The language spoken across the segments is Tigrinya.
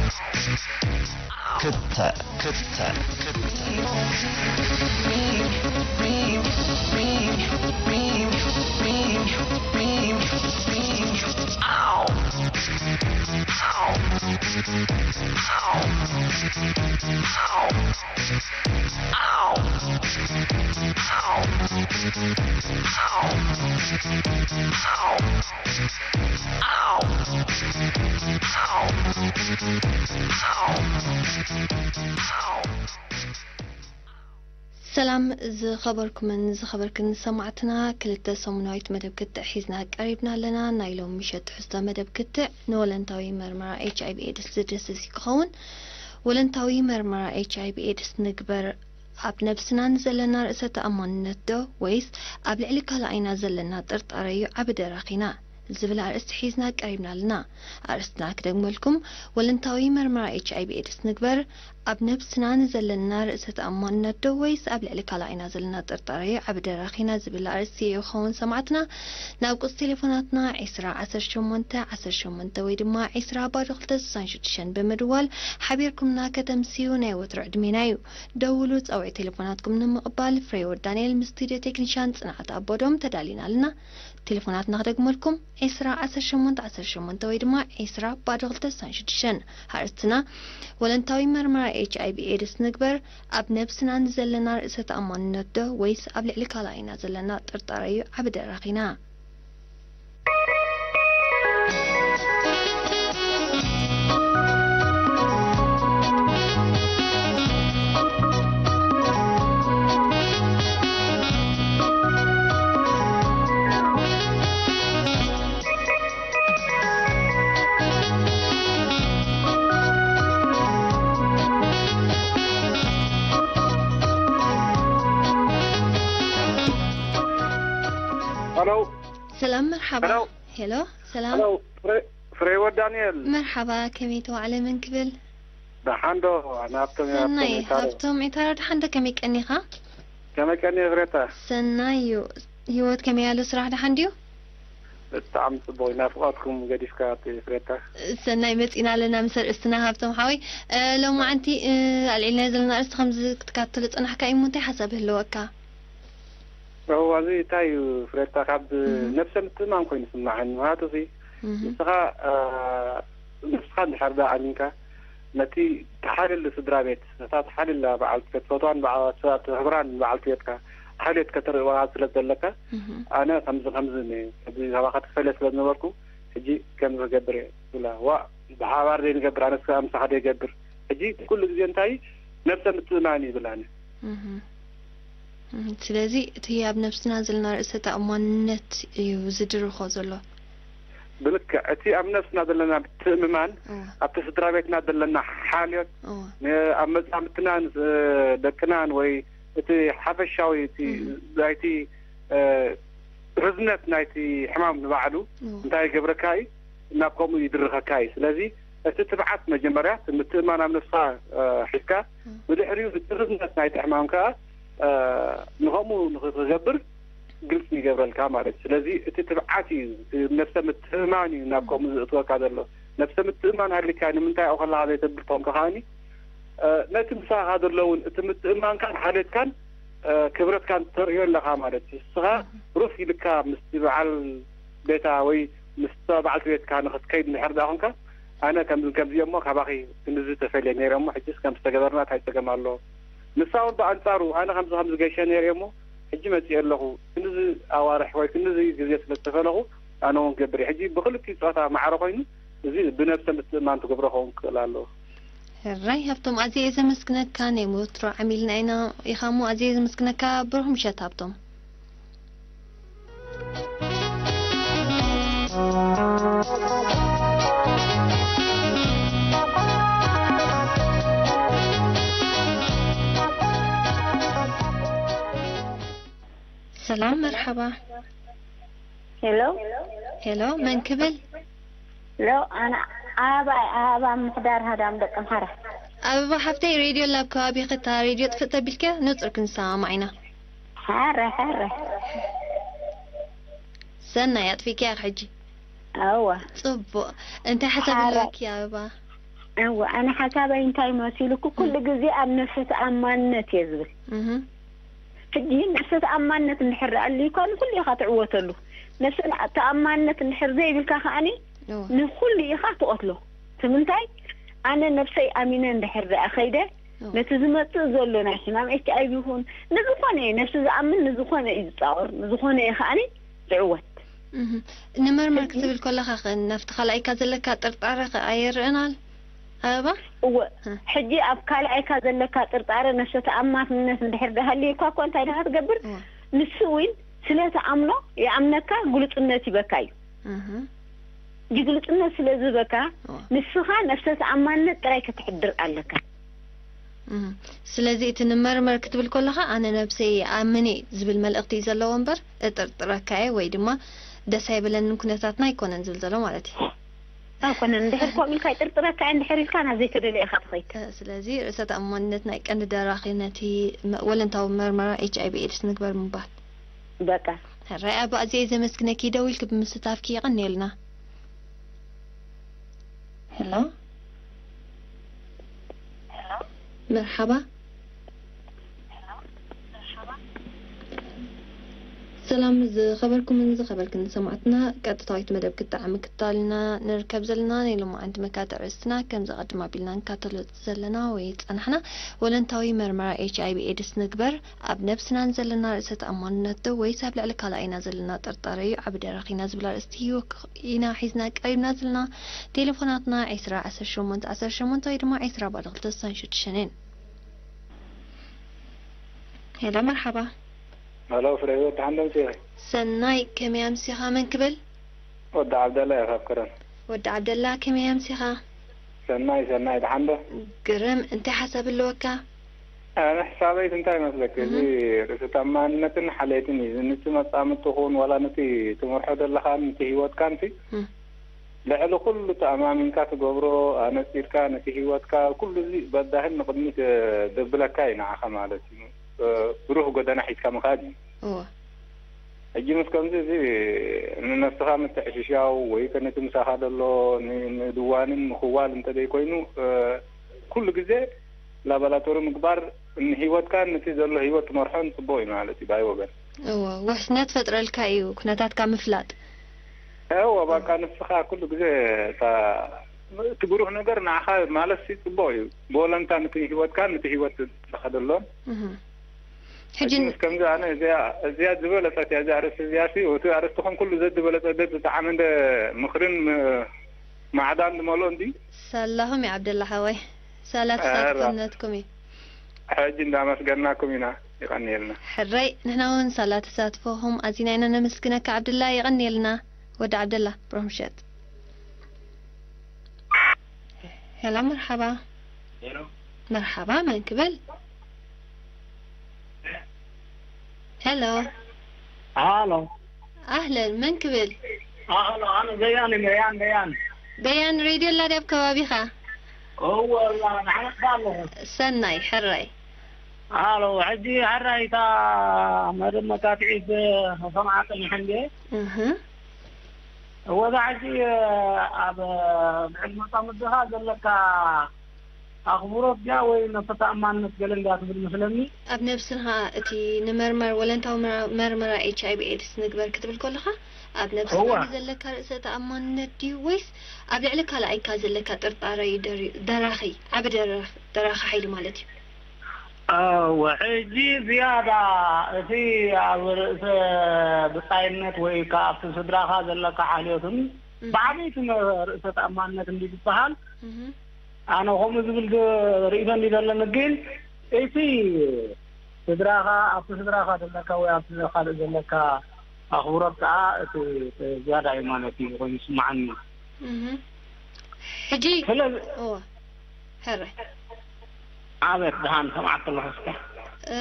ክተ ክተ ክተ ሰላም ዝኸበርኩምን ዝኸበርክን ሰማዕትና፣ ክልተ ሰሙናዊት መደብ ክትዕ ሒዝና ቀሪብና ኣለና። ናይ ሎም ምሸት ትሕዝቶ መደብ ክትዕ ንወለንታዊ መርመራ ኤች ኣይ ቪ ኤድስ ዝድስስ ክኸውን። ወለንታዊ መርመራ ኤች ኣይ ቪ ኤድስ ንግበር። ኣብ ነብስና ንዘለና ርእሰ ተኣማንነት ዶ ወይስ ኣብ ልዕሊ ካልኣይና ዘለና ጥርጣረ እዩ ዓቢ ደራኺና ዝብል ኣርእስቲ ሒዝና ቀሪብና ኣለና። ኣርእስትና ክደግመልኩም፣ ወለንታዊ መርመራ ኤች ኣይ ቪ ኤድስ ንግበር። ኣብ ነብስና ንዘለና ርእሰ ተኣማንነት ዶ ወይስ ኣብ ልዕሊ ካልኣይና ዘለና ጥርጣረ እዩ ዓቢ ደራኺና ዝብል ኣርእስቲ እዩ ክኸውን። ሰማዕትና፣ ናብ ቁጽ ቴሌፎናትና ዕስራ ዓሰርተ ሸሞንተ ዓሰርተ ሸሞንተ ወይ ድማ ዕስራ ባዶ ክልተ ስሳን ሽዱሽተን ብምድዋል ሓቢርኩምና ከተምስዩ ናይ ወትሮ ዕድሜና እዩ። ደውሉ፣ ጻውዒት ቴሌፎናትኩም ንምቕባል ፍሬወት ዳንኤል ምስ ስቱድዮ ቴክኒሻን ጽንዓት ኣቦዶም ተዳሊና ኣለና። ቴሌፎናትና ክደግመልኩም፣ ዕስራ ዓሰርተ ሸሞንተ ዓሰርተ ሸሞንተ ወይ ድማ ዕስራ ባዶ ክልተ ስሳን ሽዱሽተን። ኣርእስትና፣ ወለንታዊ መርመራ ኤች ኣይ ቪ ኤድስ ንግበር። ኣብ ነብስና ንዘለና ርእሰ ተኣማንነት ዶ ወይስ ኣብ ልዕሊ ካልኣይና ዘለና ጥርጣረ እዩ ዓቢ ደራኺና? ሄሎ። ሰላም፣ መርሓባ። ሄሎ። ሄሎ፣ ሰላም። ሄሎ፣ ፍሬ-፣ ፍሬህይወት ዳንኤል። መርሓባ፣ ከመይ ተዋዕለ? መን ክብል? ደሓን ዶ? ኣነ ሃብቶም እየ፣ ሰናይ፣ ሃብቶም ዒታሮ። ሃብቶም ዒታሮ፣ ደሓን ዶ? ከመይ ቀኒኻ? ከመይ ቀኒ ፍሬታ? ሰናይ እዩ። ህይወት ከመይ ኣሎ? ስራሕ ደሓን ድዩ? ብጣዕሚ ጽቡቕ። ናፍቖትኩም ገዲፍካ፣ እቲ ፍሬታ። ሰናይ፣ መጺና ኣለና ምስ ኣርእስትና ሃብቶም ሓወይ። እ፣ ሎማዓንቲ፣ እ፣ ኣልዒልና ዘለና ኣርእስቲ ከምዚ ክትካተሎ ጸናሕካ እዩ እሞ እንታይ ሓሳብ ህልወካ? እዋ፣ እዚ እንታይ እዩ ፍሬታ? ካብ እህ። ነብሰ ምትእማን ኮይኑ ይስምዓኒ። ምኽንያቱ እዚ እህ። ንስኻ፣ እ፣ ነብስኻ እንድሕር ደኣ ኣሚንካ፣ ነቲ ተሓልል ስድራ ቤት፣ ነታ ተሓልል በዓልቲ ቤት፣ ፈትዋን በዓ-፣ ትህብራን በዓልቲ ቤትካ፣ ሓልዮት ከተርእዋ ስለ ዘለካ፣ እህ። ኣነ ከምዚ ከምዚ እየ፣ እዚ ካባኻ ተፈልየ ስለ ዝነበርኩ፣ ሕጂ ከምዚ ክገብር እየ፣ ብላ። ዋእ፣ ብሓባር ዘይንገብር፣ ኣነስ ከኣ ምሳኻ ዘይገብር። ሕጂ ኩሉ ግዜ እንታይ ነብሰ ምትእማን እዩ ይብል ኣነ። እህ። እህ፣ ስለዚ እቲ ኣብ ነብስና ዘለና ርእሰ ተኣማንነት እዩ ዝድርኾ ዘሎ። ብልክዕ፣ እቲ ኣብ ነብስና ዘለና ምትእምማን፣ እወ። ኣብቲ ስድራ ቤትና ዘለና ሓልዮት፣ እወ። ን-፣ ኣብ መጻምድትናን፣ እ፣ ደቅናን ወይ እቲ ሓፈሻዊ፣ እቲ እህ። ናይቲ፣ እ፣ ርዝነት ናይቲ ሕማም ንባዕሉ እወ። እንታይ ይገብረካ እዩ? ናብ ከምኡ ይድርኸካ እዩ። ስለዚ እቲ ትብዓት መጀመርያ፣ እቲ ምትእምማን ኣብ ነብስኻ፣ እ፣ ሒዝካ፣ እወ። ብድሕሪኡ እቲ ርዝነት ናይቲ ሕማም ከኣ፣ እ፣ ንኸምኡ ንኽትገብር ግልጺ ይገብረልካ ማለት እዩ። ስለዚ እቲ ትብዓት እዩ፣ እቲ ነብሰ ምትእምማን እዩ ናብ ከምኡ ዘእትወካ ዘሎ። ነብሰ ምትእምማን ሃልዩካ ንምንታይ ኣብኡ ከለኻ ዘይተብል ተኾንካ ከኣኒ፣ እ፣ ነቲ ምሳኻ ዘሎ እውን እቲ ምትእምማንካን ሓልዮትካን፣ እ፣ ክብረትካን ተርእዮ ኣለኻ ማለት እዩ። ንስኻ ሩፍ ኢልካ ምስቲ በዓል ቤታ ወይ ምስታ በዓልቲ ቤትካ ንኽትከይድ እንድሕር ደኣ ኾንካ፣ ኣነ ከምዚ ከምዚ እየ እሞ ካባኺ ክንድዚ ተፈልየ ነይረ እሞ ሕጂስ ከም ዝተገበርና እንታይ ጸገም ኣለዎ? ንሳ እውን ብኣንጻሩ ኣነ ከምዚ ከምዚ ገይሸ ነይረ እሞ ሕጂ መጺኤ ኣለኹ። ክንድዚ ኣዋርሕ ወይ ክንድዚ ግዜ ስለ ዝተፈለኹ ኣነ እውን ክገብር እየ። ሕጂ ብኽልቲኡ ጾታ ማዕረ ኮይኑ እዚ ብነብሰ ምትእምማን ትገብሮ ክኸውን ክኽእል ኣለዎ። ሕራይ ሃብቶም፣ ኣዝየ እየ ዘመስግነካ። ናይ ወትሮ ዓሚልና ኢና ኢኻ እሞ ኣዝየ እየ ዘመስግነካ። ብሩኽ ምሸት ሃብቶም። ሰላም፣ መርሓባ። ሄሎ። ሄሎ፣ መን ክብል? ሄሎ፣ ኣነ ኣበባ፣ ኣበባ ምሕዳር ሃዳም ደቂ ኣምሓራ። ኣበባ ሓፍተይ፣ ሬድዮ ላብ ከባቢኺ፣ እታ ሬድዮ ጥፍእ ተቢልኪ፣ ንጹር ክንሰማማዕ ኢና። ሓረ፣ ሓረ። ሰናይ፣ ኣጥፊእኪያ ኢኺ ሕጂ። እወ። ጽቡቕ። እንታይ ሓሳብ ሓረ። ኣለኪ ኣበባ? እወ፣ ኣነ ሓሳበይ እንታይ መሲሉኩ፣ ኩሉ ግዜ ኣብ ነፍሰ ተኣማንነት እየ ዝብል። እህ። ሕጂ ነፍሰ ተኣማንነት እንድሕር ደኣ ኣልዩካ፣ ንኩሉ ኢኻ ትዕወተሉ። ነፍሰ ተኣማንነት እንድሕር ዘይብልካ ከኣኒ፣ እወ። ንኩሉ ኢኻ ትቐትሎ። እቲ ምንታይ? ኣነ ነብሰይ ኣሚነ እንድሕር ደኣ ኸይደ፣ እወ። ነቲ ዝመጽእ ዘሎ ናይ ሕማም ኤች ኣይ ቪ ይኹን፣ ንዝኾነ እየ፣ ነብሲ ዝኣምን ንዝኾነ እዩ ዝጻወር፣ ንዝኾነ እየ ከኣኒ ዝዕወት። እህ። ንመርመር እሺ። ክትብል ከለኻ ኸ፣ ናብቲ ካልኣይካ ዘለካ ጥርጣረ ኸ ኣየርእን ኣሎ? ኣበባ? እወ። እ። ሕጂ ኣብ ካልኣይካ ዘለካ ጥርጣረ፣ ነፍሰ ተኣማንነት እንድሕር ደሃልዩካ እኮ እንታይ ደኣ ትገብር? እወ። ንሱ እውን ስለ ተኣምኖ ይኣምነካ፣ ግሉጽነት ይበካ እዩ። እህ። እዚ ግሉጽነት ስለ ዝህበካ፣ እወ። ንስኻ ነፍሰ ተኣማንነት ጥራይ ከተሕድር ኣለካ። እህ። ስለዚ እቲ ንመርመር ክትብል ከለኻ፣ ኣነ ነብሰይ ይኣምን እየ ዝብል መልእኽቲ እዩ ዘለዎ እምበር፣ እጥርጥረካ እየ ወይ ድማ ደስ ኣይበለንን ኩነታትና ኣይኮነን ዝብል ዘሎ ማለት እዩ። ኣይኮነን። እንድሕር ከምኡ ኢልካ ይጥርጥረካ እየ እንድሕር ኢልካ፣ ናብ ዘይተደለየ ኢኻ ትኸይድ። እ፣ ስለዚ ርእሰ ተኣማንነት ናይ ቀንዲ ደራኺ ነቲ መ-፣ ወለንታዊ መርመራ ኤች ኣይ ቪ ኤድስ ንግበር ምባል። በቃ። ሕራይ ኣባ፣ ኣዝየ እየ ዘመስግነኪ፣ ደው ኢልኪ ብምስታፍኪ የቐንየልና። ሄሎ። መርሓባ። ሰላም ዝኸበርኩምን ዝኸበርክን ሰማዕትና፣ ቀጥታዊት መደብ ክጣዕሚ ክታልና ንርከብ ዘለና ናይ ሎማዓንቲ መካተ ኣርእስትና ከም ዝቐድም ኣቢልና ንካተሎ ዘለና ወይ ጸናሕና፣ ወለንታዊ መርመራ ኤች ኣይ ቪ ኤድስ ንግበር፣ ኣብ ነብስናን ዘለና ርእሰ ተኣማንነት ዶ ወይስ ኣብ ልዕሊ ካልኣይና ዘለና ጥርጣረ እዩ ዓቢ ደራኺና ዝብል ኣርእስቲ እዩ ኢና ሒዝና ቀሪብና ዘለና። ቴሌፎናትና ዕስራ ዓሰርተ ሸሞንተ ዓሰርተ ሸሞንተ ወይ ድማ ዕስራ ባዶ ክልተ ስሳን ሽዱሽተን እየን። ሄሎ፣ መርሓባ። ሄሎ፣ ፍሬህይወት፣ ደሓን ዶ ምጺኺ? ሰናይ፣ ከመይ ኣምሲኻ? መን ክብል? ወዲ ዓብደላ እየ ካብ ከረን። ወዲ ዓብደላ፣ ከመይ ኣምሲኻ? ሰናይ፣ ሰናይ፣ ደሓን ዶ? ግርም፣ እንታይ ሓሳብ ኣለወካ? ኣነ ሕሳበይ እንታይ መስለኪ፣ እዚ እህ። ርእሰ ተኣማንነትን ሓልየትን እዩ። ነቲ መጻምድቲ ኹን ዋላ ነቲ ትመርሖ ዘለኻን ነቲ ህይወትካን እቲ እህ። ልዕሊ ኩሉ ተኣማሚንካ ትገብሮ፣ ኣነጺርካ ነቲ ህይወትካ፣ ኩሉ እዚ በዳህን ንቕድሚት፣ እ፣ ደብለካ እዩ ንዓኻ ማለት እዩ። እ፣ ብሩህ ጎደና ሒዝካ ምኻድ እዩ። እወ። ሕጂ ምስ ከምዚ እዚ ንነብስኻ ምትዕሽሻው ወይ ከ ነቲ ምሳኻ ዘሎ ን-፣ ንድዋንን ምኽዋል እንተ ዘይኮይኑ፣ እ፣ ኩሉ ግዜ ላባላቶሪ ምግባር ንህይወትካን ነቲ ዘሎ ህይወት ትመርሖን ጽቡቕ እዩ ማለት እዩ፣ ባይ ወገን። እወ፣ ውሕስነት ፈጥረልካ እዩ፣ ኩነታትካ ምፍላጥ። እወ፣ ባቃ ንስኻ ኩሉ ግዜ እታ፣ እቲ ብሩህ ነገር ንዓኻ ማለት ሲ ጽቡቕ እዩ። ብወለንታ ነቲ ህይወትካን ነቲ ህይወት ንስኻ ዘሎን። እህ። ሕጂ ሕጂ ን- ምስ ከምዚ ኣነ እዚኣ፣ እዚኣ ዝበለጸት እያ፣ እዚኣ ኣርእስቲ እዚኣ ሲ፣ እቲ ኣርእስቲ ኹም ኩሉ ዘዝበለጸ፣ ዘዝጠዓመ እንደ ምኽርን ም-፣ ማዕዳን ዝመልኦ እንዲ። ሳላኹም እዩ ዓብደላ ሓወይ። ሳላ ኧረ። ተሳትፎነትኩም እዩ። ሕጂ እንዳመስገናኩም ኢና። ይቐንየልና። ሕራይ፣ ንሕና እውን ሳላ ተሳትፎኹም ኣዚና ኢና ነመስግነካ ዓብደላ። ይቐንየልና ወዲ ዓብደላ። ብሩኽ ምሸት። ሄሎ፣ መርሓባ። ሄሎ። መርሓባ፣ መን ክብል? ሄሎ። ሃሎ። ኣህለን፣ መን ክብል? ኣህሎ፣ ኣነ ደያን እየ፣ ደያን፣ ደያን። ደያን፣ ሬድዮ ኣላ ድያ ኣብ ከባቢኻ? እወ፣ ኣላ፣ ንዓመጽካ ኣለኹ። ሰናይ፣ ሕራይ። ሃሎ፣ ሕጂ ሕራይ እታ መደብ መካትዒት ሰማዓ ጸኒሐ እንድየ። እህ። እወ፣ እዛ ሕጂ ኣብ ልዕሊ መጻምድኻ ዘለካ ኣኽብሮት ድያ ወይ ነፍሰ ተኣማንነት ገለ እንድያ ትብል መስለኒ። ኣብ ነብስኻ እቲ ንመርመር ወለንታዊ መራ-፣ መርመራ ኤች ኣይ ቪ ኤድስ ንግበር ክትብል ከለኻ፣ ኣብ ነብስኻ እወ። ንዘለካ ርእሰ ተኣማንነት ድዩ ወይስ ኣብ ልዕሊ ካልኣይካ ዘለካ ጥርጣረ እዩ ደሪ-፣ ደራኺ፣ ዓቢ ደራ-፣ ደራኺ ሓይሊ ማለት እዩ? እወ፣ ሕጂ ዝያዳ እቲ ኣብ ርእሰ ብጻይነት ወይ ከኣ ኣብቲ ስድራኻ ዘለካ ሓልዮትን እህ። ብዓበይቲ መ-፣ ርእሰ ተኣማንነት እንዲ ዝበሃል እህ። ኣነ ከምኡ ዝብል ዝ-፣ ርእይቶ እንዲ ዘለኒ፣ ግን እቲ ስድራኻ፣ ኣብቲ ስድራኻ ዘለካ ወይ ኣብቲ ካልእ ዘለካ ኣኽብሮት ከኣ እቲ ዝያዳ እዩ ማለት እዩ ኮይኑ ይስምዓኒ። እህ። ሕጂ ስለዚ እወ፣ ሕራይ። ኣቤት፣ ደሓን ሰምዓካ ኣለኹ እስከ። እ፣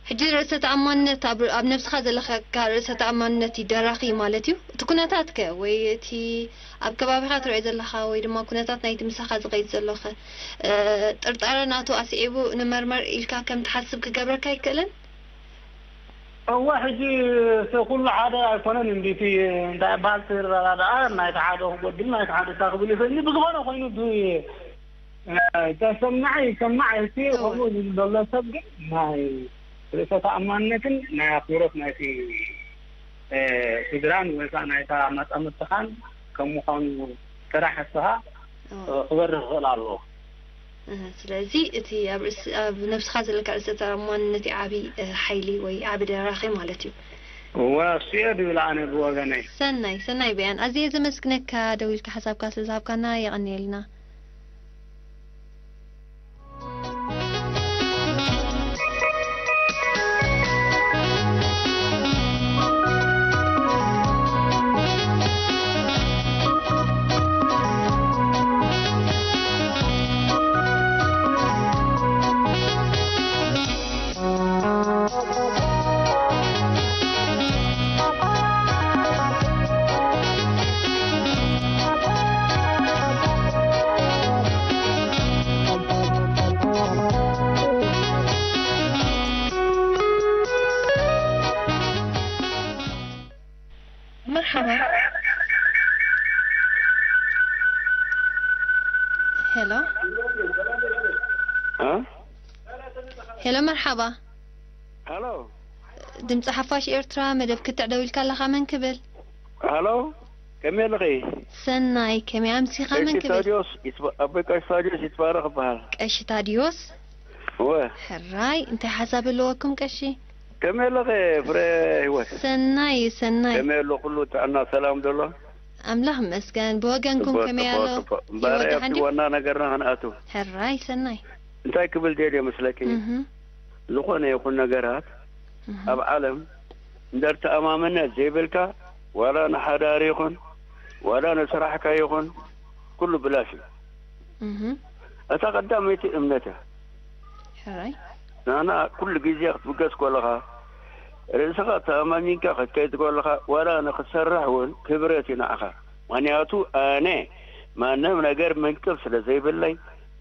ሕጂ ርእሰ ተኣማንነት ኣብ፣ ኣብ ነብስኻ ዘለካ ርእሰ ተኣማንነት እዩ ደራኺ ማለት እዩ። እቲ ኩነታት ከ ወይ እቲ ኣብ ከባቢኻ ትሪኦ ዘለኻ ወይ ድማ ኩነታት ናይቲ ምሳኻ ዝኸይድ ዘሎ ከ፣ እ፣ ጥርጣረ ናቱ ኣስዒቡ ንመርመር ኢልካ ከም ትሓስብ ክገብረካ ኣይክእልን? እወ፣ ሕጂ እቲ ኩሉ ሓደ ኣይኮነን እንዲ፣ እቲ እንታይ ይበሃል፣ እቲ ረዳድኣ ናይቲ ሓደ ክጎድል ናይቲ ሓደ እታ ክብል ይኽእል እዩ። ብዝኾነ ኮይኑ እቲ ተሰማዒ ይሰማዕ እቲ እወ። ከምኡ ዝብል ዘሎ ሰብ ግን ናይ ርእሰ ተኣማንነትን ናይ ኣኽብሮት ናይቲ ስድራን ወይ ከዓ ናይታ መጻምድትኻን ከም ምዃኑ ጥራሕ ንስኻ ክበርህ ክኽእል ኣለዎ። ስለዚ እቲ ኣብ ነብስኻ ዘለካ ርእሰ ተኣማንነት ዓቢ ሓይሊ ወይ ዓቢ ደራኺ ማለት እዩ። እወ እሱ እየ ዝብል ኣነ ብወገነይ። ሰናይ ሰናይ በያን ኣዝየ ዘመስግነካ ደዊልካ ሓሳብካ ስለ ዝሃብካና የቐንየልና። ድምፂ ሓፋሽ ኤርትራ መደብ ክትዕ ደው ኢልካ ኣለኻ መን ክብል? ሃሎ ከመይ ኣለኺ? ሰናይ ከመይ ኣምሲኻ መን ክብል? ታዲዮስ ይትባ- ኣቦይ ቀሺ ታዲዮስ ይትባረኽ እበሃል። ቀሺ ታዲዮስ? እወ ሕራይ እንታይ ሓሳብ ኣለወኩም ቀሺ? ከመይ ኣለኺ ፍረ ህይወት? ሰናይ እዩ ሰናይ። ከመይ ኣሎ ኩሉ ጥዕና ሰላም ዶ ኣሎ? ኣምላኽ ይመስገን። ብወገንኩም ጽቡቅ ከመይ ጽቡቅ ኣሎ? ጽቡቅ። እምበኣር ህይወት ኣብቲ ደሓን ድዩ? ዋና ነገርና ክንኣቱ። ሕራይ ሰናይ። እንታይ ክብል ደልየ መስለኪ? እህ ዝኾነ ይኹን ነገራት ኣብ ዓለም እንድሕር ተኣማምነት ዘይብልካ ዋላ ንሓዳር ይኹን ዋላ ንስራሕካ ይኹን ኩሉ ብላሽ እዩ። እታ ቀዳመይቲ እምነት እያ። ንሕና ኩሉ ግዜ ክትብገስ ከለኻ ርእስኻ ተኣማሚንካ ክትከይድ ከለኻ ዋላ ንኽትሰርሕ እውን ክብረት እዩ ንዓኻ። ምኽንያቱ ኣነ ማንም ነገር መንቅብ ስለ ዘይብለይ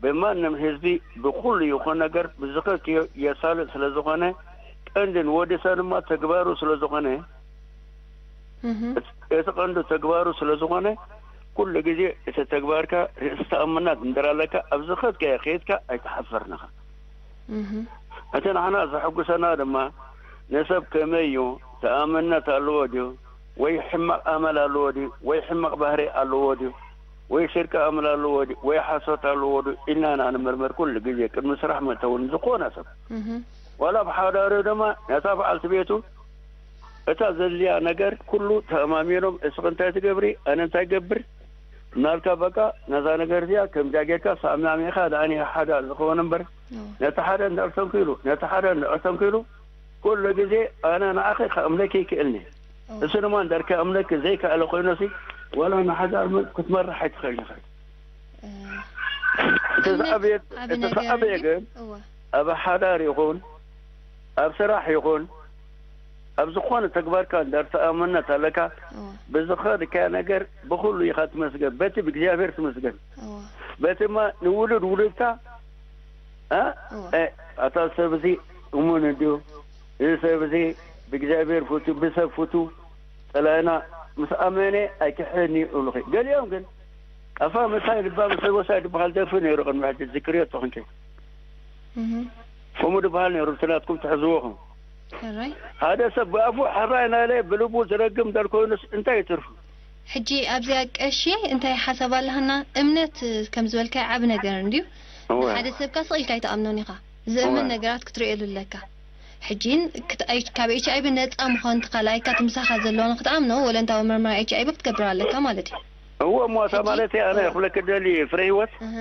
ብማንም ህዝቢ ብኹሉ ይኹን ነገር ብዝኸትዮ የሳልጥ ስለ ዝኾነ ቀንዲ ንወዲ ሰብ ድማ ተግባሩ ስለ ዝኾነ እቲ ቀንዲ ተግባሩ ስለ ዝኾነ ኩሉ ግዜ እቲ ተግባርካ ርእሲ ተኣምናት እንድሕር ኣለካ ኣብ ዝኸድካዮ ከይድካ ኣይትሓፍርን ኢኻ። እቲ ንዓና ዘሐጉሰና ድማ ንሰብ ከመይ እዩ፣ ተኣማንነት ኣለዎ ድዩ ወይ ሕማቕ ኣመል ኣለዎ ድዩ ወይ ሕማቕ ባህሪ ኣለዎ ድዩ ወይ ስርቂ ኣመል ኣለዎ ድዩ ወይ ሓሶት ኣለዎ ድዩ ኢልና ኢና ንምርምር ኩሉ ግዜ ቅድሚ ስራሕ መእተዊ ንዝኾነ ሰብ። ዋላ ኣብ ሓዳሩ ድማ ነታ በዓልቲ ቤቱ እታ ዘድልያ ነገር ኩሉ ተኣማሚኖም እስኺ እንታይ ትገብሪ ኣነ እንታይ ገብር እናልካ በቃ ነዛ ነገር እዚኣ ከምዚኣ ጌርካ ሰማሚዕኻ ደኣ ሓደ ዝኸውን እምበር ነቲ ሓደ እንድሕር ተንኪሉ ነቲ ሓደ እንድሕር ተንኪሉ ኩሉ ግዜ ኣነ ንዓኺ ከእምነኪ ይክእልኒ እሱ ድማ እንድሕር ከእምነኪ ዘይከኣለ ኮይኑሲ ዋላ ንሓዳር ክትመርሕ ኣይትኽእልን ኢኺ እቲ ዝዓበየ ግን ኣብ ሓዳር ይኹን ኣብ ስራሕ ይኹን ኣብ ዝኾነ ተግባርካ እንድሕር ተኣማንነት ኣለካ ብዝኸድካዮ ነገር ብኹሉ ኢኻ ትመስገን በቲ ብእግዚኣብሔር ትመስገን በቲ ድማ ንውሉድ ውሉድካ ኣታ ሰብ እዚ እሙን እንድዩ እዚ ሰብ እዚ ብእግዚኣብሔር ፍቱ ብሰብ ፍቱ ጸላኢና ምስ ኣመነ ኣይክሕድን እዩ እብሉኺ ገሊኦም ግን ኣፋ ምሳይ ልባ ምሳይ ወሳይ ዝበሃል ደርፊ ነይሩ ቅድሚ ሕጂ ዝክርዮ ተኾንኪ ከምኡ ዝበሃል ነይሩ እቲ ናትኩም ትሕዝዎኹም ሓደ ሰብ ብኣፉ ሕራይ ናለ ብልቡ ዝረግም ደር ኮይኑስ እንታይ ይትርፉ ሕጂ ኣብዚኣ ቀሺ እንታይ ሓሳብ ኣለሃና እምነት ከም ዝበልካዮ ዓቢ ነገር እንድዩ ንሓደ ሰብካ ስቕ ኢልካ ኣይትኣምኖን ኢኻ ዝእመን ነገራት ክትርእየሉ ኣለካ ሕጂ ካብ ኤች ኣይቪ ነጻ ምዃን ተኻላይካ እቲ ምሳኻ ዘሎ ንክትኣምኖ ወለንታዊ መርመራ ኤች ኣይቪ ክትገብር ኣለካ ማለት እዩ። እወ እሞ እታ ማለት ኣነ ክብለኪ ደሊ ፍረ ህይወት እህ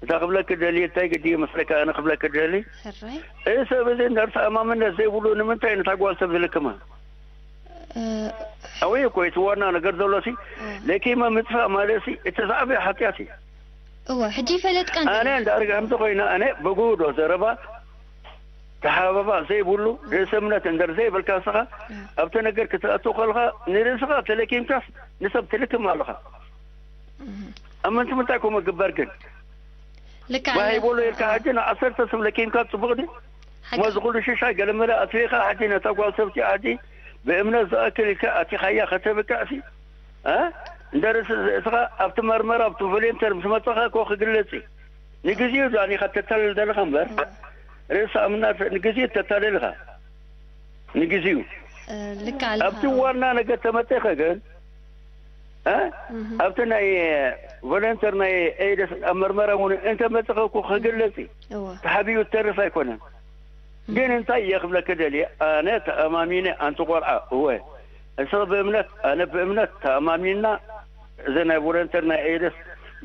እታ ክብለኪ ደሊ እንታይ ግዲ መስለካ ኣነ ክብለኪ ደሊ ሕራይ እዚ ሰብ እዚ እንድሕር ተኣማምነት ዘይብሉ ንምንታይ ነታ ጓል ሰብ ዝልክማ? እ፣ ኣውይ እኮ እቲ ዋና ነገር ዘሎ ሲ እ፣ ለኪመ ምጥፋእ ማለት ሲ እቲ ዝዓበየ ሓጢኣት እዩ። እወ ሕጂ ይፈለጥካ እንተ ኣነ እንዳ ኣርጋምቲ ኮይነ ኣነ ብጉህዶ ዘረባ ተሓባባ ዘይብሉ ርእሰ እምነት እንድሕር ዘይብልካ ንስኻ ኣብቲ ነገር ክትኣቱ ከለኻ ንርእስኻ ተለኪምካስ ንሰብ ትልክም ኣለኻ ኣብ ምንቲ ምንታይ ከምኡ ግበር ግን ልክዕ ባህ ኣለኻ። ይበሎ ኢልካ ሕጂ ንዓሰርተ ሰብ ለኪምካ ጽቡቕ ድዩ ሓቂ እሞ እዚ ኩሉ ሽሻይ ገለመለ ኣትሪኻ ሕጂ ነታ ጓል ሰብቲ ሕጂ ብእምነት ዝኣክል ኢልካ ኣቲኻያ ከተብቅዕሲ እ እንድሕር እስኻ ኣብቲ መርመራ ኣብቲ ቮለንተር ምስ መጻኻ እኮ ክግለጽ እዩ ንግዜኡ ዳኒ ከተታልል ዘለኻ እምበር፣ እወ። ርእሰ እምነት ንግዜኡ ተታልልኻ። ንግዜኡ። እ፣ ልክ ኣለኻ። ኣብቲ ዋና ነገር ተመጺእኸ ግን፣ እ? እህ። ኣብቲ ናይ ቮለንተር ናይ ኤድስ ኣብ መርመራ እውን እንተመጺእኸ እኮ ክግለጽ እዩ። እወ። ተሓቢኡ እተርፍ ኣይኮነን። እህ። ግን እንታይ እየ ክብለኪ ደልየ፣ ኣነ ተኣማሚነ ኣንቲ ቆልዓ፣ እወ። እስኺ ብእምነት፣ ኣነ ብእምነት ተኣማሚንና፣ እዚ ናይ ቮለንተር ናይ ኤድስ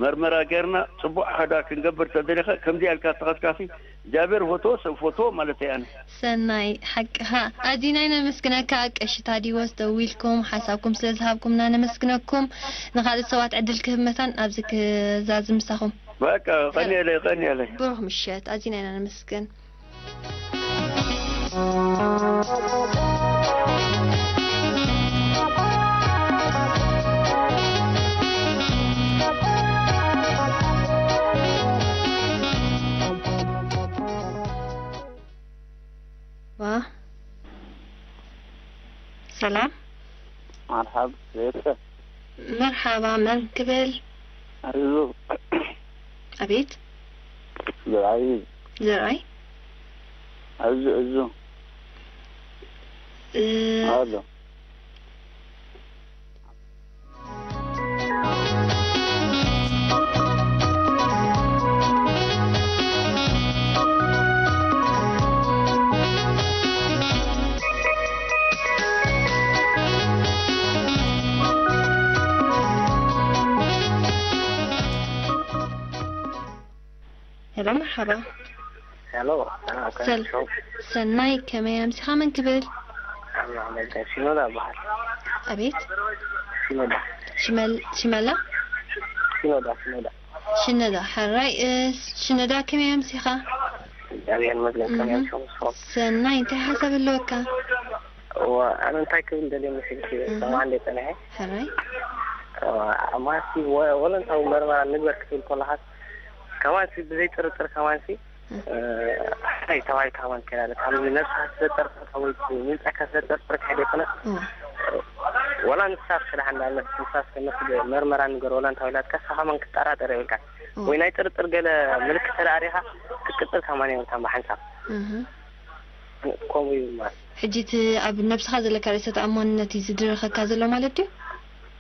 መርመራ ጌርና ጽቡቕ ሓዳ ክንገብር ተደሊኸ፣ ከምዚኣ ኢልካ ተኸትካሲ፣ እግዚኣብሔር ፈትዎ፣ ሰብ ፈትዎ ማለት እየ ኣነ። ሰናይ፣ ሓቅኻ። ኣዚና ኢና ነመስግነካ ቀሺ ታዲዎስ፣ ደዊልኩም ሓሳብኩም ስለ ዝሃብኩምና ነመስግነኩም። ንኻልእ ሰባት ዕድል ክህብ መታን ኣብዚ ክዛዝም ምሳኹም። በቃ፣ ቀንየለይ፣ ቀንየለይ። ብሩኽ ምሸት። ኣዚና ኢና ነመስግን። ዋ። ሰላም። መርሓብ፣ ቤተሰብ። መርሓባ፣ መን ክብል? ኣዙ። ኣቤት። ዘርኣይ። ዘርኣይ? ኣዙ፣ ኣዙ። እ፣ ኣሎ። ሄሎ፣ መርሓባ። ሄሎ፣ ሰላም፣ ሰል-፣ ከመይ፣ ሰላም። ሰናይ፣ ከመይ ኣምሲኻ? መን ክብል? ኣምላኽ ይመስገን፣ ሽኖዳ እበሃል። ኣቤት? ሽኖዳ። ሽመል-፣ ሽመላ? ሽኖዳ፣ ሽኖዳ። ሽነዳ፣ ሕራይ፣ እ፣ ሽነዳ፣ ከመይ ኣምሲኻ? እግዚኣብሔር ይመስገን፣ ከመይ እህ። ኣምሲኹም ንስኹም? ሰናይ፣ እንታይ ሓሳብ ኣለወካ? እዋ፣ ኣነ እንታይ ክብል ደልየ መሲልኪ፣ እህ። ሰማዕ እንደ ጸንሐ። ሕራይ? እዋ፣ ኣማሲ ወ-፣ ወለንታዊ መርመራ ንግበር ክትብል ከለኻስ፣ ከማንሲ ብዘይ ጥርጥር ከማንሲ፣ እህ። እ፣ እንታይ ተባሂልካ ከማን ከይዳ፣ ካብ ነብስኻ ስለ ጠርጠርካ ወይ ምምጻእካ ስለ ጠርጠርካ ኣይኮነ። እዋ። ወላ ንሳ እስከ ደሓን ንኣብነት ንሳ እስከ መርመራ ንገር ወላ እንታይ ኢላትካ፣ ንስኻ ከማን ክትጠራጠር የብልካን። እዋ። ወይ ናይ ጥርጥር ገለ ምልክት ተደኣ ርኢኻ ክትቅጽል ከማን የብልካን ብሓንሳብ። እህ። ከምኡ እዩ ማለት። ሕጂ እቲ ኣብ ነብስኻ ዘለካ ርእሰ ተኣማንነት እዩ ዝድርኸካ ዘሎ ማለት ድዩ?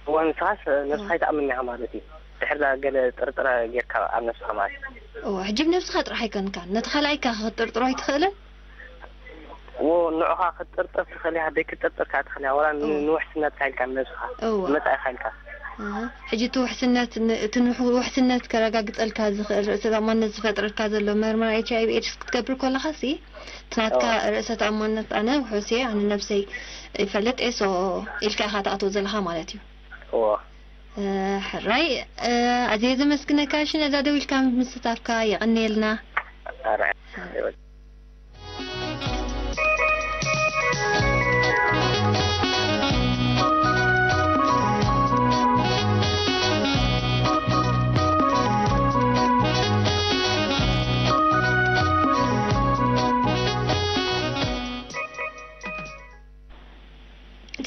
እዋ፣ ንስኻስ ነብስኻ እዋ። ኣይትኣምንን ኢኻ ማለት እዩ። ድሕር ዳ ገለ ጥርጥር ጌርካ ኣብ ነብስኻ ማለት እዩ። እዋ፣ ሕጂ ብነብስኻ ጥራሕ ኣይኮንካን፣ ነቲ ካልኣይ ከ ክትጥርጥሮ ኣይትኽእልን? እዎ፣ ንዕኻ ክትጥርጥር ትኽእል ኢኻ፣ ዘይክትጥርጥር ከኣ ትኽእል ኢኻ። ዋላ ን-፣ እዎ። ንውሕስነትካ ኢልካ ንነብስኻ፣ እዎ። ንመጻኢኻ ኢልካ። ኣሃ። ሕጂ እቲ ውሕስነት ን-፣ እቲ ንውሕ-፣ ውሕስነት ከረጋግጸልካ ዝኽእል፣ ርእሰ ተኣማንነት ዝፈጥረልካ ዘሎ መርመራ ኤች ኣይ ቪ ኤድስ ክትገብር ከለኻሲ፣ እቲ ናትካ እዎ። ርእሰ ተኣማንነት ኣነ ውሑስ እየ፣ ኣነ ነብሰይ ይፈልጥ እየ፣ ሶ ኢልካ ኢኻ ትኣትዎ ዘለኻ ማለት እዩ። እዎ። እ፣ ሕራይ፣ እ፣ ኣዝየ ዘመስግነካ፣ ሽነዳ ደዊልካ ምስታፍካ የቐንየልና። ሕራይ።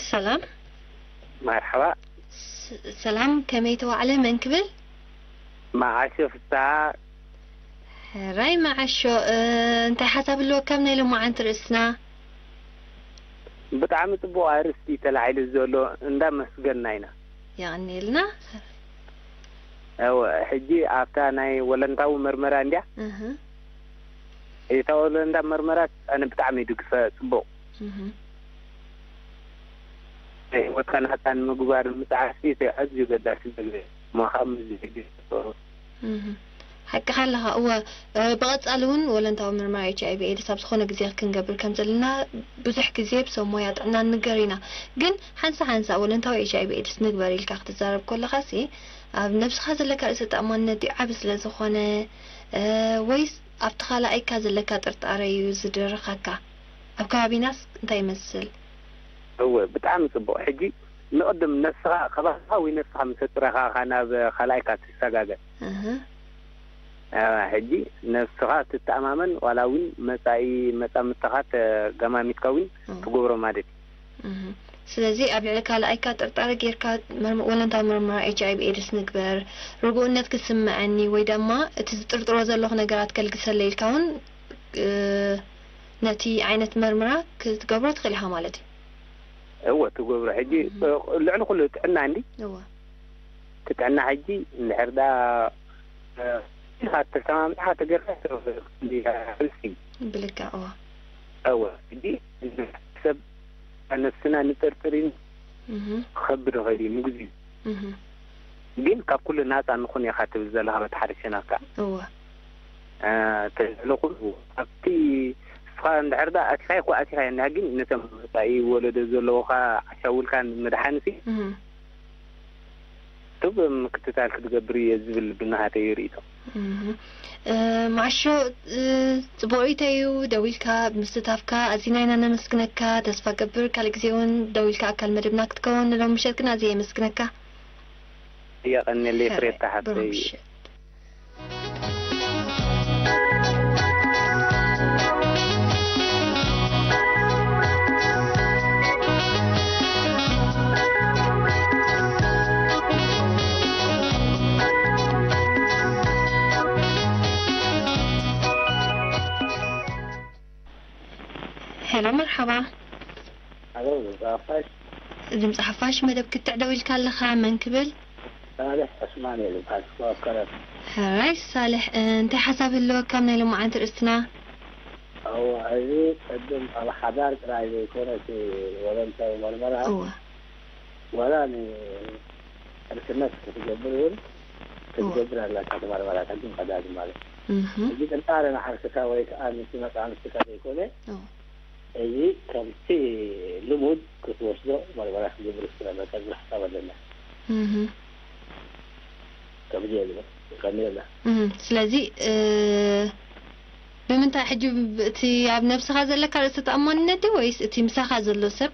ሰላም። መርሓባ። ስ-፣ ሰላም፣ ከመይ ተዋዕለ? መን ክብል? መዓሾ ፍስሃ። ሕራይ መዓሾ፣ እ፣ እንታይ ሓሳብ ኣለወካ ኣብ ናይ ሎማዓንቲ ርእስና? ብጣዕሚ ጽቡቕ ኣርእስቲ ተላዒሉ ዘሎ፣ እንዳመስገንና ኢና። የቐንየልና። እወ፣ ሕጂ ኣብታ ናይ ወለንታዊ መርመራ እንድያ? እህ። እታ ወለንታ መርመራ ኣነ ብጣዕሚ ይድግፈ፣ ጽቡቕ። እህ። ህይወትካ ናጻ ንምግባር ምጽዓር ኣዝዩ ኣገዳሲ ነገር እዩ። እሞ ካብ ምዚ ሕጂ እህ። ሓቅኻ ኣለኻ። እወ፣ እ፣ ብቐጻሊ እውን ወለንታዊ ምርመራ ኤች ኣይ ቪ ኤድስ ኣብ ዝኾነ ግዜ ክንገብር ከም ዘለና ብዙሕ ግዜ ብሰብ ሞያ ጥዕና ንገር ኢና። ግን ሓንሳ ሓንሳ ወለንታዊ ኤች ኣይ ቪ ኤድስ ንግበር ኢልካ ክትዛረብ ከለኻሲ፣ ኣብ ነብስኻ ዘለካ ርእሰ ተኣማንነት ድዩ ዓቢ ስለ ዝኾነ፣ እ፣ ወይስ ኣብቲ ካልኣይካ ዘለካ ጥርጣረ እዩ ዝድርኸካ? ኣብ ከባቢናስ እንታይ ይመስል? እወ፣ ብጣዕሚ ጽቡቕ። ሕጂ ንቕድም ነብስኻ፣ ከባቢኻ ወይ ነብስኻ ምስ ኣጽረኻ ኢኻ ናብ ካልኣይካ ትሰጋገር። እህ። ኣዋ፣ ሕጂ ነብስኻ ትተኣማመን፣ ዋላ እውን መጻኢ መጻምድትኻ ተገማሚትካ እውን እወ። ትገብሮ ማለት እዩ። እህ። ስለዚ ኣብ ልዕሊ ካልኣይካ ጥርጣረ ጌርካ መርመ-፣ ወለንታዊ ምርመራ ኤች ኣይ ቪ ኤድስ ንግበር። ርጉእነት ክስምዐኒ ወይ ደማ እቲ ዝጥርጥሮ ዘለኹ ነገራት ከልግሰለይ ኢልካ እውን፣ እ፣ ነቲ ዓይነት መርመራ ክትገብሮ ትኽእል ኢኻ ማለት እዩ። እወ፣ ትገብሮ። ሕጂ፣ እም። እ፣ ልዕሊ ኩሉ ጥዕና እንዲ? እወ። እቲ ጥዕና ሕጂ እንድሕር ደኣ፣ እ፣ ኢኻ ተሰማሚዕካ ተገርካ እንዲ፣ ሪስክ እዩ። ብልክዕ፣ እወ። እወ፣ ሕጂ ሰብ ነብስና ንጥርጥር እዩ። እህ። ክኸብድ ይኽእል እዩ፣ ምግዚ እዩ። እህ። ግን ካብ ኩሉ ናጻ ንኹን ኢኻ ትብል ዘለኻ በቲ ሓደ ሸነኽካ። እወ። እ፣ ተልዕሎ ኩሉ ኣብቲ ንስኻ እንድሕር ደኣ ኣቲኻዮ እኮ ኣቲኻዮ፣ እንድሕር ግን ነቶም መጻኢ ወለዶ ዘለዉኻ ዓሻ ውልካ ንምድሓንሲ እህ። ጡብ ምክትታል ክትገብር እየ ዝብል ብናሃተይ ርእይቶ። እህ። እ፣ ማሾ፣ እ፣ ጽቡቕ ርእይቶ እዩ። ደዊልካ ብምስታፍካ ኣዚና ኢና ነመስግነካ። ተስፋ ገብር ካልእ ግዜ እውን ደዊልካ ኣካል መደብና ክትከውን ንሎም ምሸት ግን ኣዝየ የመስግነካ። የቐንየለይ ሕራይ፣ ፍሬታ ሓፍተይ። ብሩኽ ምሸት። ሄሎ፣ መርሓባ። ኣሎ፣ ድምፂ ሓፋሽ። ድምፂ ሓፋሽ መደብ ክትዕ ደው ኢልካ ኣለኻ፣ መን ክብል? ሳልሕ ዑስማን እየ ዝበሃል፣ ካብ ከረን። ሕራይ ሳልሕ፣ እ፣ እንታይ ሓሳብ ህልወካ ኣብ ናይ ሎማዓንቲ ርእስትና? እወ፣ እዚ ቅድም ኣብ ሓዳር ጥራይ ዘይኮነ፣ እቲ ወለንታዊ መርመራ፣ እወ። ዋላ ንዕርክነት ክትገብር እውን እወ። ክትገብር ኣለካ፣ እቲ መርመራ ቅድም ቀዳድም ማለት። እህ። እዚ ጥርጣረ ንዓርክካ ወይ ከዓ ንቲ መፃምድትካ ዘይኮነ፣ እወ። እዚ ከምቲ ልሙድ ክትወስዶ መርመራ ክትገብር ክትብል ኣለካ ዝብል ሓሳብ ኣለና። እህ። ከምዚ እየ ዝብል። ቀንየልና። እህ፣ ስለዚ፣ እ፣ ብምንታይ ሕጂ እቲ ኣብ ነብስኻ ዘለካ ርእሰ ተኣማንነት ድዩ ወይስ እቲ ምሳኻ ዘሎ ሰብ፣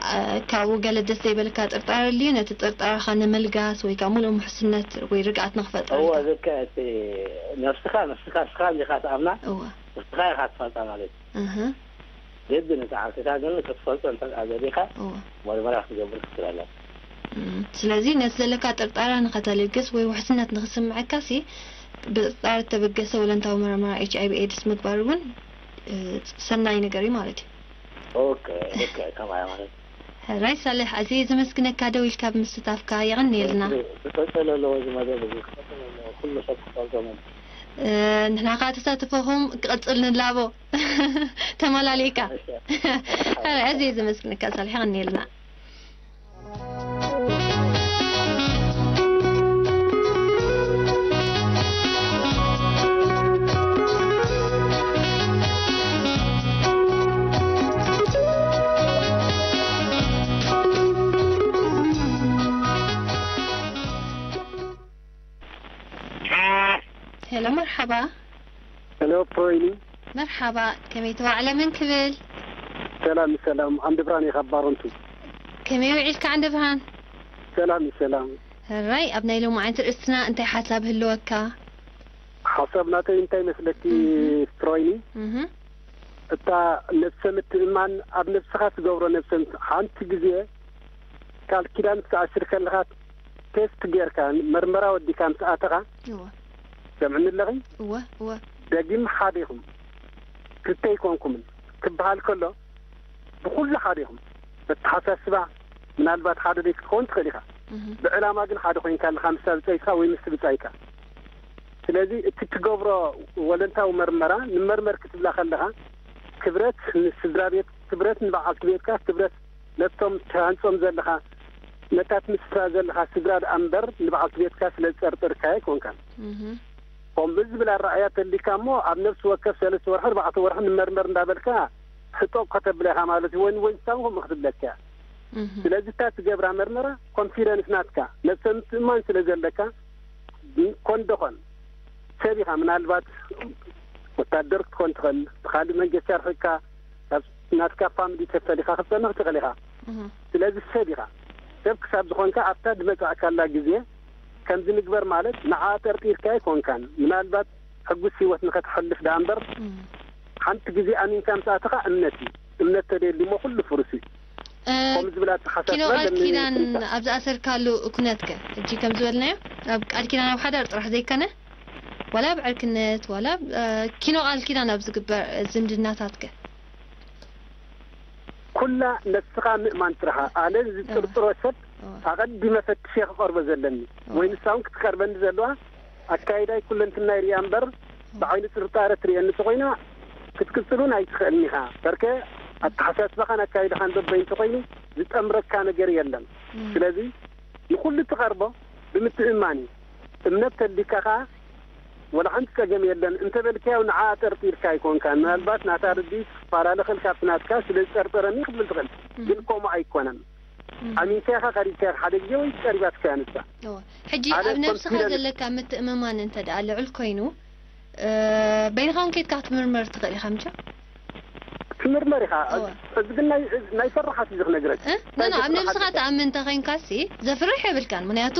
እ፣ ካብኡ ገለ ደስ ዘይበለካ ጥርጣረ ኣልዩ ነቲ ጥርጣረኻ ንምልጋስ ወይ ከዓ ምሉእ ምሕስነት ወይ ርግኣት ንኽፈጥር እወ፣ ኢልካ? ልክዕ፣ እቲ ነብስኻ፣ ነብስኻ ንስኻ እንዲኻ ትኣምና፣ እወ። ንስኻ ኢኻ ትፈልጣ ማለት እዩ። እህ። ግድን እቲ ዓርክካ ግን ክትፈልጦ እንተ ደኣ ደሊኻ፣ እወ። መርመራ ክትገብር ክትኽእል ኣለካ። እም፣ ስለዚ ነቲ ዘለካ ጥርጣረ ንኸተልግስ ወይ ውሕስነት ንኽስምዐካሲ፣ ብጥርጣረ እተበገሰ ወለንታዊ መርመራ ኤች ኣይ ቪ ኤድስ ምግባር እውን፣ እ፣ ሰናይ ነገር እዩ ማለት እዩ። ኦኬ፣ ኦኬ፣ ከምኣ ማለት። ሕራይ ሳልሕ፣ ኣዝየ ዘመስግነካ ደው ኢልካ ብምስታፍካ፣ የቐንየልና። ክቕጽል ኣለዎ እዚ መደብ እዚ፣ ክቕጽል ኣለዎ። ኩሉ ሰብ ክፈልጦ መን። እ፣ ንሕና ከኣ ተሳትፎኹም ክቕጽል ንላቦ። ተመላሊእካ። እሺ። ሕራይ፣ ኣዝየ ዘመስግነካ ሳልሕ፣ የቐንየልና። ሄሎ፣ መርሓባ። ሄሎ፣ ፕሮይኒ። መርሓባ፣ ከመይ ተዋዕለ? መን ክብል? ሰላም፣ ሰላም። ዓንዲ ብርሃን እየ ካብ ባረንቱ። ከመይ ውዒልካ ዓንዲ ብርሃን? ሰላም፣ ሰላም። ሕራይ፣ ኣብ ናይ ሎማዓንቲ ርእስትና እንታይ ሓሳብ ህልወካ? ሓሳብ ናተይ እንታይ መስለኪ፣ እህ። ፕሮይኒ? እህ። እታ ነብሰ ምትእምማን ኣብ ነብስኻ ትገብሮ ነብሰ ምት-፣ ሓንቲ ግዜ ቃል ኪዳን ክትኣስር ከለኻ ቴስት ጌርካ፣ መርመራ ወዲካ ምስ ኣተኻ፣ እወ። ሰምዕኒ ኣለኺ? እወ፣ እወ። ደጊም ሓደ ኢኹም፣ ክልተ ኣይኮንኩምን ክበሃል ከሎ፣ ብኹሉ ሓደ ኢኹም። በተሓሳስባ ምናልባት ሓደ ደይ ክትኸውን ትኽእል ኢኻ። እህ። ብዕላማ ግን ሓደ ኮይንካ ኣለኻ፣ ምስታ ብጻይካ ወይ ምስቲ ብጻይካ። ስለዚ እቲ ትገብሮ ወለንታዊ መርመራ፣ ንመርመር ክትብላ ከለኻ፣ ክብረት ንስድራ ቤት፣ ክብረት ንበዓልቲ ቤትካ፣ ክብረት ነቶም ትሃንጾም ዘለኻ፣ ነታ ትምስርታ ዘለኻ ስድራ ደኣ እምበር፣ ንበዓልቲ ቤትካ ስለ ዝጸርጠርካ ኣይኮንካን። እህ። ከምኡ ዝብል ኣረኣእያ ተሊካ እሞ፣ ኣብ ነፍሲ ወከፍ ሰለስተ ወርሒ፣ ኣርባዕተ ወርሒ ንመርመር እንዳበልካ፣ ሕጦ እኮ ተብላ ኢኻ ማለት እዩ። ወይ ንወይንስታውን ከምኡ ክትብለካ እያ። እህ። ስለዚ እታ ትገብራ መርመራ፣ ኮንፊደንስ ናትካ፣ ነብሰ ምትእምማን ስለ ዘለካ፣ ኮን ደኾን ሰብ ኢኻ፣ ምናልባት ወታደር ክትኮን ትኽእል፣ ብኻልእ መንገዲ ኣርሒቕካ፣ ካብ ናትካ ፋሚሊ ተፈሊኻ ክትጸንሕ ትኽእል ኢኻ። እህ። ስለዚ ሰብ ኢኻ። ሰብ ክሳብ ዝኾንካ፣ ኣብታ ዝመጻእካላ ግዜ ከምዚ ንግበር ማለት ንዓኣ ጠርጢርካ ኣይኮንካን። ምናልባት ሕጉስ ህይወት ንኸተሕልፍ ደኣ እምበር፣ እህ። ሓንቲ ግዜ ኣሚንካ ምስ ኣተኻ እምነት እዩ። እምነት ተደልዩ እሞ ኩሉ ፍሩስ እዩ። እ፣ ከምኡ ዝብል ኣተሓሳስባ ኪኖ ቃል ዘለኒ ኪዳን ይፈልጣ። ኣብ ዝኣሰርካሉ ኩነትከ? ሕጂ ከም ዝበልናዮ፣ ኣብ ቃል ኪዳን ኣብ ሓዳር ጥራሕ ዘይከነ፣ ዋላ ኣብ ዕርክነት፣ ዋላ ኣብ፣ እ፣ ኪኖ ቃል ኪዳን ኣብ ዝግበር ዝምድናታትከ? ኩላ ነስኻ ምእማን ስራሓ። ኣነ ዝጥርጥሮ ሰብ እወ። ኣቐዲመ ፈትሸ ክቐርቦ ዘለኒ። እወ። ወይ ንሳ እውን ክትቀርበኒ ዘለዋ ኣካይዳይ ኩለንትናይ ርእያ እምበር፣ ብዓይኒ ጥርጣረ ትርእየኒ ተኾይና ክትቅጽል እውን ኣይትኽእልን ኢኻ። በርከ ኣተሓሳስባኻን ኣካይዳኻን በበይኑ ተኾይኑ ዝጠምረካ ነገር የለን። እም። ስለዚ ንኹሉ ትቐርቦ ብምትእምማን እዩ። እምነት ተሊካ ኸኣ ወላ ሓንቲ ጸገም የለን እንተበልካዮ ንዓኣ ጠርጢርካ ኣይኮንካን። ምናልባት ናታ ርድኢት ክፈላለ ክእል ካብቲ ናትካ ስለ ዝጠርጠረኒ ክትብል ትኽእል። እም። ግን ከምኡ ኣይኮነን። እም። ኣሚንካ ኢኻ ቀሪብካ ኢኻ ሓደ ግዜ ወይ ቀሪባትካ እያ ንሳ። እወ። ሕጂ ኣነ ኣብ ነብስኻ ኮንፊደንስ ዘለካ ምትእምማን እንተ ደኣ ልዑል ኮይኑ፣ እ፣ በይንኻ እውን ከይድካ ክትምርመር ትኽእል ኢኻ ምቻ? ክትምርመር ኢኻ። እወ። እዚ ግን ናይ፣ ናይ ፈራሓት እዩ ዝኽነግረካ። እ? ኖ፣ ናይ ኖ፣ ኣብ ፈራሓት ነብስኻ እዩ። ትኣምን እንተኾይንካሲ ዘፍርሕ የብልካን። ምኽንያቱ፣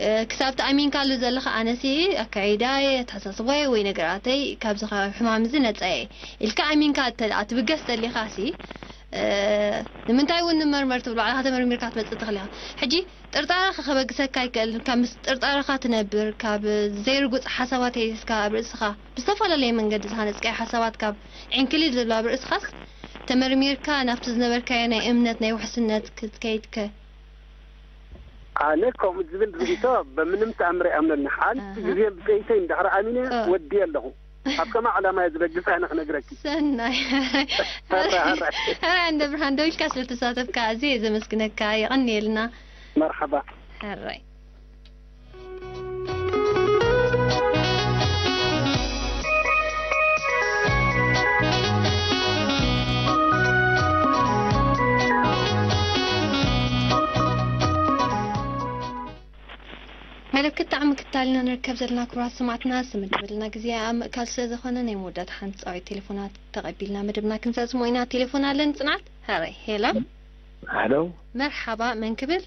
እ፣ ክሳብ ትኣሚንካሉ ዘለኻ ኣነሲ ኣካይዳይ፣ ኣተሓሳስባይ ወይ ነገራተይ ካብዚ ካብ ሕማም እዚ ነጻ እየ ኢልካ ኣሚንካ እተ ደኣ ትብገስ ተሊኻሲ፣ እ፣ ንምንታይ እውን ንመርመር ትብል ባዕልኻ ተመርሚርካ ክትመጽእ ትኽእል ኢኻ። ሕጂ ጥርጣረኻ ከበግሰካ ኣይክእልን። ካብ ምስ ጥርጣረኻ ትነብር፣ ካብ ዘይርጉጽ ሓሳባት ሒዝካ ኣብ ርእስኻ ብዝተፈላለየ መንገዲ ዝሃነጽካዮ ሓሳባት ካብ ዕንክሊል ዝብል ኣብ ርእስኻስ ተመርሚርካ ናብቲ ዝነበርካዮ ናይ እምነት ናይ ውሕስነት ክትከይድከ? ኣነ ከምኡ ዝብል ርእይቶ በምንም ተኣምር ኣይኣምነኒ። ሓንቲ ኣሃ። ግዜ ብጸይተይ እንድሕር ኣሚነ እ። ወዲ ኣለኹ። ኣብ ከማ ዕላማ እየ ዝበግስ ኣነ ክነግረኪ። ሰናይ። ሕራይ፣ ሕራይ። ሕራይ፣ እንደ ብርሃን ደው ኢልካ ስለ ተሳተፍካ ኣዝየ እየ ዘመስግነካ። የቐንየልና። መርሓባ። ሕራይ። መደብ ክጣዕሚ ክታልና ንርከብ ዘለና ክቡራት ሰማዕትና፣ ስምድ በልና ግዜ ኣብ ምእካል ስለ ዝኾነ ናይ መወዳእታ ሓንቲ ጻዊት ቴሌፎናት ተቐቢልና መደብና ክንዛዝሞ ኢና። ቴሌፎን ኣለን ጽናት። ሕራይ፣ ሄሎ። ሃሎ። መርሓባ፣ መን ክብል?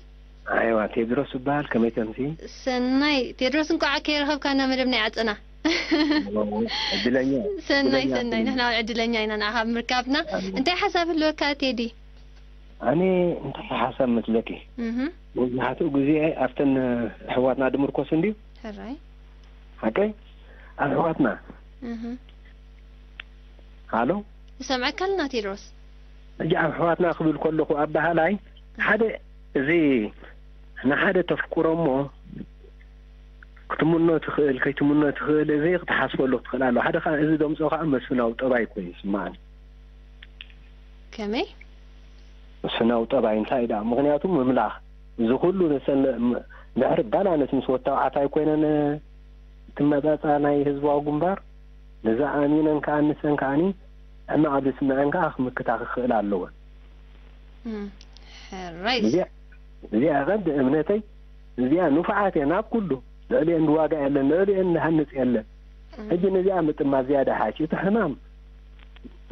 ኣይዋ፣ ቴድሮስ እበሃል። ከመይ ከምሲ? ሰናይ። ቴድሮስ፣ እንቋዕ ከይረኸብካና መደብና ይዓጸና። ዕድለኛ። ሰናይ፣ ዕድለኛ ሰናይ። ትብል። ንሕና እውን ዕድለኛ ኢና ንዓኻ ብምርካብና። ኣሜን። እንታይ ሓሳብ ህልወካ ቴዲ? ኣነ እንታይ ሓሳብ መስለኪ? እህ። መብዛሕትኡ ግዜ ኣብተን ኣሕዋትና ድምርኮስ እንድዩ። ሕራይ። ሓቀይ? ኣብ ኣሕዋትና። እህ። ሃሎ? ይሰምዐካ ኣለና ቴድሮስ። ሕጂ ኣብ ኣሕዋትና ክብል ከለኹ ኣበሃላይ ሓደ እዚ ንሓደ ተፍቅሮ እሞ ክትምኖ ትኽእል፣ ከይትምኖ ትኽእል፣ እዚ ክትሓስበሉ ክትኽእል ኣለዎ። ሓደ ኸኣ እዚ ደምጾ ኸኣ መስፍናዊ ጠባይ ኮይኑ ይስምዓኒ። ከመይ? መስፍናዊ ጠባይ እንታይ ደኣ? ምኽንያቱ ምምላኽ፣ እዚ ኹሉ ንሰን ም-፣ ድሕሪ ባላንስ ምስ ወታውዓት ኣይኮይነን ትመጻጻ ናይ ህዝባዊ ግንባር፣ ነዛ ኣሚነን ከኣ ንሰን ከኣኒ ሕማቕ ኣብ ዝስምዐን ከኣ ክምክታ ክኽእል ኣለወን። እም፣ ሕራይ። እዚኣ፣ እዚኣ ቐንዲ እምነተይ፣ እዚኣ ንፉዓት እየን ኣብ ኩሉ፣ ልዕሊአን ዝዋጋእ የለን፣ ልዕሊአን ዝሃንጽ የለን። እም። ሕጂ ነዚኣ ምጥማት ዝያዳ ሓሽ፣ እቲ ሕማም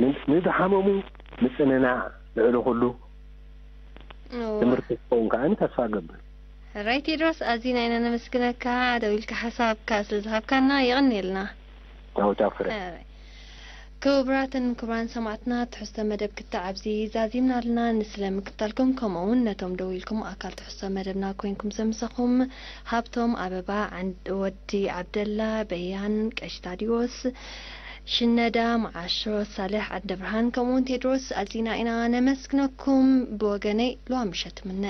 ን-፣ ንዝሓመሙ ምጽንናዕ ልዕሊ ኩሉ እወ። ትምህርቲ ክኸውን ከኣ ተስፋ እገብር። ሕራይ ቴድሮስ፣ ኣዚና ኢና ነመስግነካ፣ ደው ኢልካ ሓሳብካ ስለ ዝሃብካና የቐንየልና። ቻው፣ ቻው፣ ፍረ። ሕራይ። ክቡራትን ክቡራን ሰማዕትና፣ ትሕዝቶ መደብ ክታዕ ኣብዚ ዛዚምና ኣለና። ንስለ ምክታልኩም፣ ከምኡ እውን ነቶም ደው ኢልኩም ኣካል ትሕዝቶ መደብና ኮይንኩም ዘምሰኹም፣ ሃብቶም፣ ኣበባ፣ ዓንድ-፣ ወዲ ዓብደላ፣ በያን፣ ቀሺ ታዲዎስ፣ ሽነዳ፣ መዓሾ፣ ሳልሕ፣ ዓንደ ብርሃን፣ ከምኡ እውን ቴድሮስ፣ ኣዚና ኢና ነመስግነኩም። ብወገነይ፣ ለዋ ምሸት ትምነ።